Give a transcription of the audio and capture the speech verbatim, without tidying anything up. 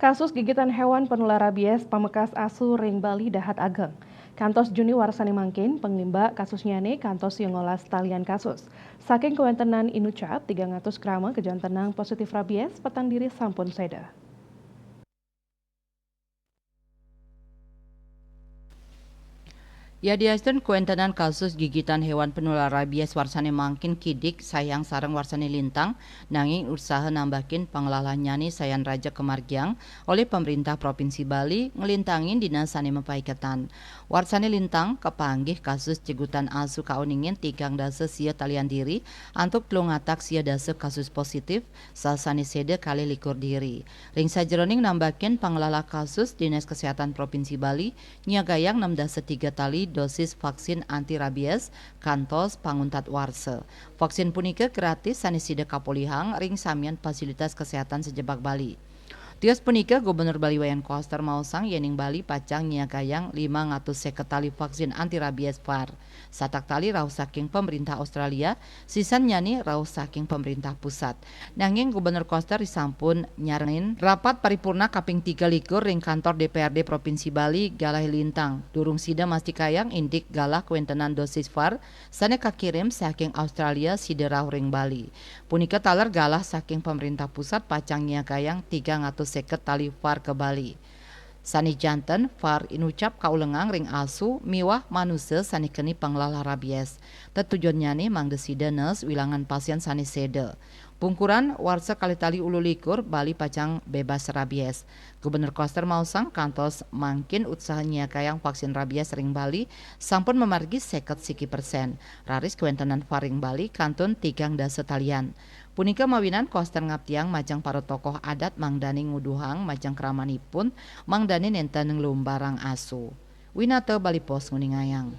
Kasus gigitan hewan penular rabies pamekas asu ring Bali dahat ageng. Kantos Juni warsane mangkin, panglimbak kasusnyane kantos sia ngolas talian kasus. Saking kawentenan inucap tigang atus krama kajantenang positif rabies, petang diri sampun seda. Yadiastun kawentenan kasus gigitan hewan penular rabies warsane mangkin kidik sayang sareng warsane lintang, nanging usaha nambakin panglalahnyane sayan raja kamargiang olih pemerintah Provinsi Bali nglintangin dinas sane mapaiketan. Warsane lintang kapanggih kasus cegutan asu kauningin tigang dasa sia talian diri antuk telung atak sia dasa kasus positif, sasane seda kalih likur diri. Ring sajeroning nambakin panglalah kasus, Dinas Kesehatan Provinsi Bali nyiagayang enam dasa tiga tali dosis vaksin anti rabies kantos panguntat warsa. Vaksin punika gratis sane sida kapolihang ring samian fasilitas kesehatan sajebag Bali. Tios punika, Gubernur Bali Wayan Koster maosang yening Bali pacang nyiagayang limang atus seket tali vaksin anti rabies var. Satak tali rauh saking pemerintah Australia, sisannyane rauh saking pemerintah pusat. Nanging Gubernur Koster risampun nyarengin rapat paripurna kaping tiga likur ring kantor D P R D Provinsi Bali, galah lintang. Durung sida mastikayang indik galah kawentenan dosis var sane kakirim saking Australia sida rauh ring Bali. Punika taler galah saking pemerintah pusat pacang nyiagayang tigang atus seket tali var ka Bali. Sane janten, var inucap kaulengang ring asu miwah manusa sane keni panglalah rabies. Tetujonnyane mangda sida nes wilangan pasien sane seda. Pungkuran warsa kalih tali ulu likur, Bali pacang bebas rabies. Gubernur Koster maosang kantos mangkin usaha nyiagayang vaksin rabies ring Bali sampun mamargi seket siki persen. Raris kawentenan var ring Bali kantun tigang dasa talian. Punika mawinan Koster ngaptiang majeng para tokoh adat mangdane nguduhang majeng kramanipun mangdane nenten nglumbarang asu. Winata Bali Post nguningayang.